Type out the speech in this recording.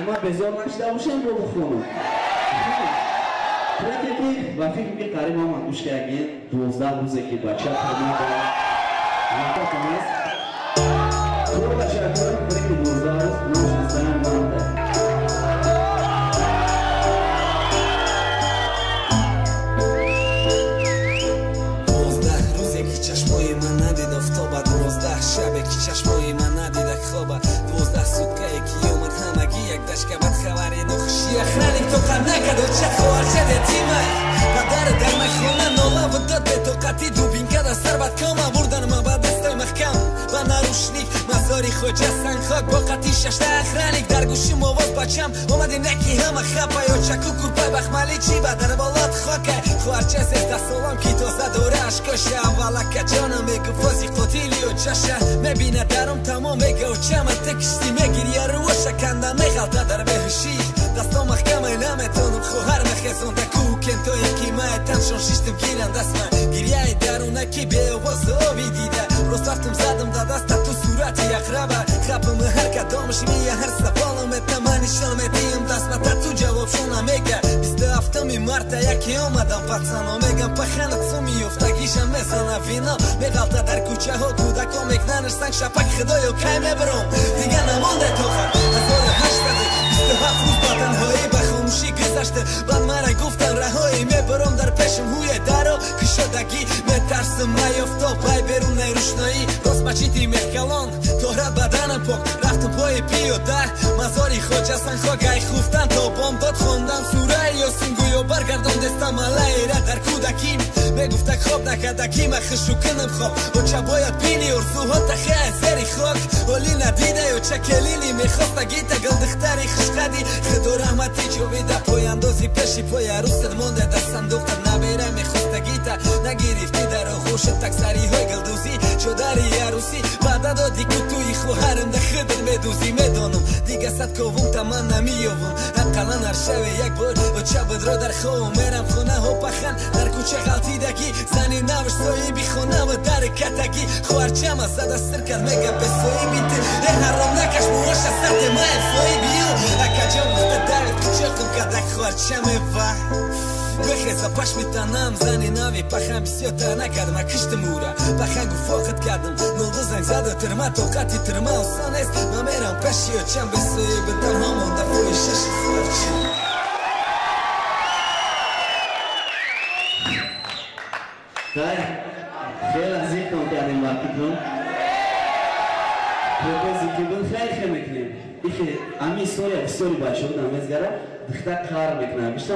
Ама безор нашида бошем бо бухонам. Треке ки ба фикр ки қариб ҳама гӯш кардем, 12 рӯзе ки бача тамом ҳамататон аст. Худо ташаккур, треки 12 рӯз номаш Зан Манда. 12 рӯзе ки чашмои ман надид офтоба, 12 шабе ки чашмои ман надида хоба, 12 суткае ки омад ҳамагӣ як дашка бад хабари нохуши. Охраник тоқат накард, оча хоҳарчад ятимай, падар дар майхона нола дод бетоқатӣ, дубинка дар сар бад кома бурданма ба дастой маҳкам ба нарушник мазори хоҷа сангхок бо қати шашта охраник. Дар гӯшим овоз бачам омади неки ҳама хапай, очаку курпай бахмалӣ чӣ ба дар болот хокай. Хоҳарча 13 солам ки тоза дора ашкоша, аввалака ҷонам мегуфт, қотили очаша мебина дарум тамом, мега очама ты кишти, мегирия рӯоша канда меғалта дар беҳушӣ, дасто маҳкамай наметонам хоҳар мехезонда кӯ кентое ки май таншон шиштим гиран дастма, гирияи дарунаки беовоз оби дида. Рост рафтум задам да даста ту сурати ақраба, хапам ҳар кадомаш мия, ҳар саволам этама нишон медиҳам дастма, та ту ҷавобшона мега. 27-ми марта яке омадам, пацано мегам паханат суми ёфтагиша мезана вино, меғалта дар кӯчаҳо, кӯдако мекнанаш санг шапак. Худоё, кай мебаром, дига намонде тоқат. 1827 рӯз ба танҳоӣ ба хомӯшӣ гузашта, баъд мара гуфтан раҳоӣ, мебаром дар пешам ҳуе даро кушодагӣ, метарсам наёфтоб ай берун рӯшноӣ. Рост мачити мехкалон тора баданам пок, рафтам пои пиёда мазори хоҷа санхок, ай хуфтан то бомдод хондан сураи Ёсин, гӯё баргардон дестам алайра дар кӯдакӣ. Мегуфта хоб накардакӣ ма хушу кунам хоб, оча бояд бини орзуҳо тахе аз зери хок оли надида. Оча келини мехоста гита гулдухтари хушқади, худо раҳмати ҷовида, пояндози пеши пои арӯсат монда дар сандуқат, набера мехоста гита нагирифтӣ дар оғӯшат, таксариҳои гулдӯзӣ чодари арӯсӣ ваъда доди кутуи хоҳарам да худат медӯзӣ. Медонам дига сад ковумта ман намеёвам, ақаллан ҳар шаве як бор оча бидро дар ховам. Мерам хонаҳо, пахан дар кӯча ғалтидагӣ, зани навш соҳиби хона ва дар катагӣ, хоҳарчама зада сир кард, мега бесоҳиби ту э ҳаром накаш муоша сарте маев соҳиби ю. Акаҷон гуфта дарит кучоқам кардак хоҳарчаме ва бехеза пашми танам. Зани нави пахан бисёртар накард, ма киштим ура, пахан гуфт фоқит кардам, нолду занг зада тирма, тоқати тирма осон нест, ма мерам пеши очам, бесоҳиби танҳо монда фоҳишаши хоҳарчам. Хай, хеле зиқон кардем ба фикрам. Препези ки буд, хеле хел мекунем. Ихе ами история бисёри бачаҳо намезгара, духтар қаҳр мекунад. Бишта.